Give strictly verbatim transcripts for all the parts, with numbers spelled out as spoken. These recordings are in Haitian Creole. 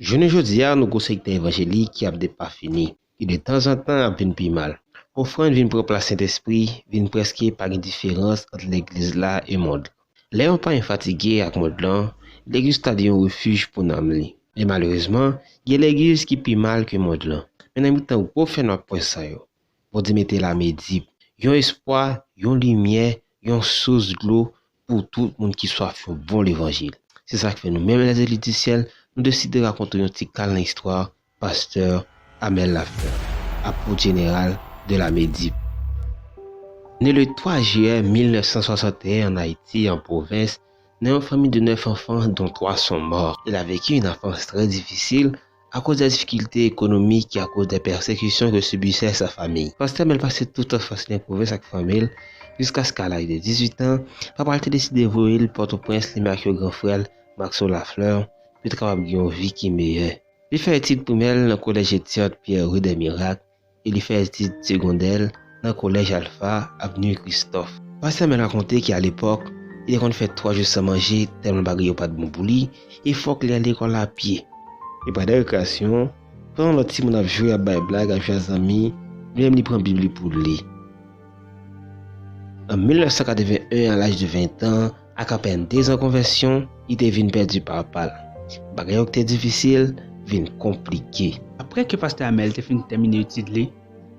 Jounen jodi a, nou gon sektè evanjelik ki ap depafini, ki de tanzantan ap vin pi mal. Ofrann vin pran plas Sentespri, vin prèske pa gen diferans ant legliz la e mond lan. Lè yon payen fatige ak mond lan, legliz ta di yon refij pou nanm li. Men malerezman, gen legliz ki pi mal ke mond lan. Men nan mitan gwo fènwa pwen sa yo, Bondye mete lame dip, yon espwa, yon limyè, yon sous dlo pou tout moun ki swaf yon bon levanjil. Se sa k fè nou menm, lèzelit di syèl, nou deside rakonte yon ti kal nan istwa pastè Amel Lafleur, apot jeneral de lame dip. Ne le twa jiyè mil nèf san swasanteyen ann Ayiti, an pwovens, nan yon fanmi de nèf enfants, dont trois sont morts. Il a vécu une enfance très difficile à cause des difficultés économiques et à cause des persécutions que subissait sa famille. Pastè Amel pase tout anfans li an pwovens ak fanmi l, jiskaske a laj de dizuit an, papa l te deside voye l Pòtoprens, li menm ak yon gran frè l, Maxo Lafleur, pou yo te kapab gen yon vi ki meyè. Li fè etid primè l nan kolèj Etienne Pierre, rue des Miracles, e li fè etid segondè l nan kolèj Alpha, avenue Christophe. Pastè Amel rakonte ke alepòk, li te konn fè twa jou san manje, tèlman bagay yo pa t bon pou li, e fòk li al lekòl apye. E pandan rekreyasyon, pandan lòt timoun ap jwe, ap bay blag, ap jwe ak zanmi, li menm li pran Bib li pou l li. An mil nèf san katreven en, a laj de ven tan, ak apèn de zan konvèsyon, li te vin pèdi papa l. Bagay yo ki te difisil vin konplike. Apre ke pastè Amel te fin tèmine etid li,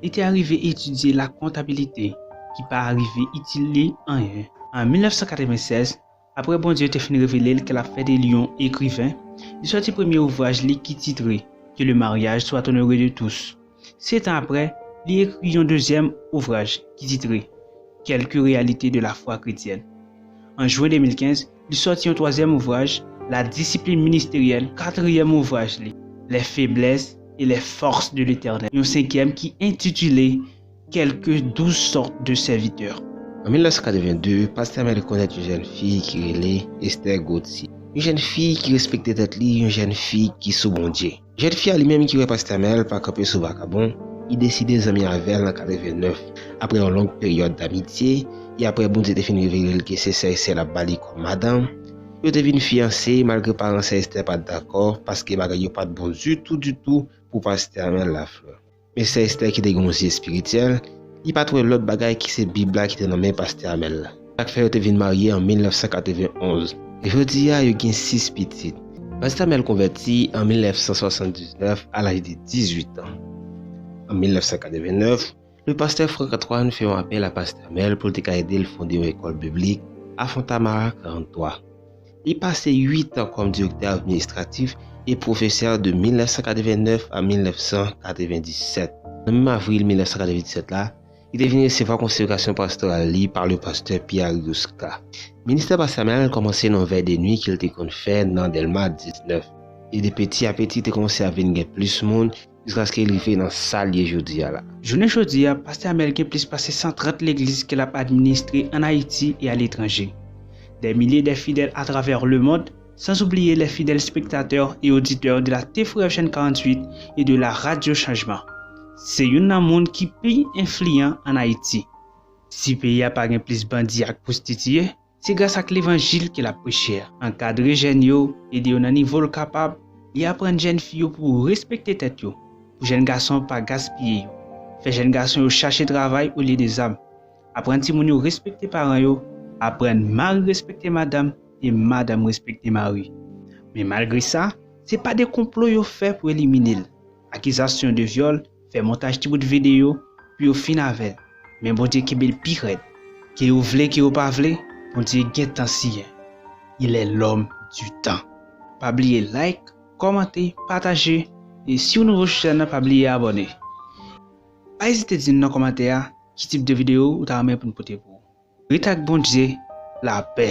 li te arive etidye lakontabilite, ki pa arive itil li anyen. An mil nèf san katreven sèz, apre Bondye te fin revele l ke l ap fè de li yon ekriven, li sòti premye ouvraj li ki titre Que le mariage soit honoré de tous. Sèt an apre, li ekri yon dezyèm ouvraj ki titre Quelques réalités de la foi chrétienne. An jen de mil kenz, li sòti yon twazyèm ouvraj, La discipline ministérielle, katriyèm ouvraj li, Les faiblesses et les forces de l'Éternel, yon senkyèm ki entitile Quelques douze sortes de serviteurs. An mil nèf san katreven de, pastè Amel konèt yon jèn fi ki rele Esther Gauthier. Yon jèn fi ki respekte tèt li, yon jèn fi ki sou Bondye. Jèn fi a li menm ki wè pastè Amel pa kanpe sou vakabon, li deside zanmi avè l an katreven nèf. Apre yon long peryòd damitye, e apre Bondye te fin revele l ke se sè Esther l ap ba li kòm madanm, yo te vin fiyanse malgre paran sè Esther pa t dakò paske bagay yo pa t bon ditou, ditou pou pastè Amel Lafleur. Men sè Esther ki te gen yon zye espirityèl, li pa t wè lòt bagay ki se Bib la ki te nan men pastè Amel la. Sa k fè yo te vin marye an mil nèf san katreven onz. E jodi a, yo gen sis pitit. Pastè Amel konvèti an mil nèf san swasanndiznèf a laj de dizuit an. An mil nèf san katreven nèf, le pastè Frank Antoine fè yon apèl a pastè Amel pou l te ka ede l fonde yon lekòl biblik a Fontamara karant twa. Li pase uit an kòm direktè administratif e pwofesè de mil nèf san katreven nèf a mil nèf san katreven disèt. Nan menm avril mil nèf san katreven disèt la, li te vin resevwa konsekrasyon pastoral li pa le pastè Pierre Yusca. Ministè pastè Amel kòmanse nan vèy de nwi ke l te konn fè nan Dèlma diznèf. E de peti a peti, te kòmanse ap vin gen plis moun, jiskaske l rive nan sa l ye jodi a la. Jounen jodi a, pastè Amel gen plis pase san trant legliz ke l ap administre ann Ayiti e aletranje. Des milliers de fidèles à travers le monde, sans oublier les fidèles spectateurs et auditeurs de la T F M karanntuit e de la Radio Changement. Se youn nan moun ki pi enfliyan ann Ayiti. Si peyi a pa gen plis bandi ak pwostitiye, se gras ak levanjil ke l ap preche a. Ankadre jèn yo, ede yo nan nivo l kapab, li aprann jèn fi yo pou respekte tèt yo, pou jèn gason pa gaspiye yo. Fè jèn gason yo chache travay olye de zam. Aprann timoun yo respekte paran yo, aprann mari respekte madanm, e madanm respekte mari. Men malgre sa, se pa de konplo yo fè pou elimine l. Akizasyon de vyòl, fè montaj ti bout videyo pou yo fin avè l. Men Bondye kenbe l pi rèd. Ke yo vle, ke yo pa vle, Bondye gentan siyen. Il est l'homme du temps. Pa bliye like, kòmante, pataje, e si w nouvo sou chèn nan, pa bliye abòne. Pa ezite di n nan kòmantè a ki tip de videyo ou ta renmen pou n pote pou ou. Ret ak Bondye, lapè.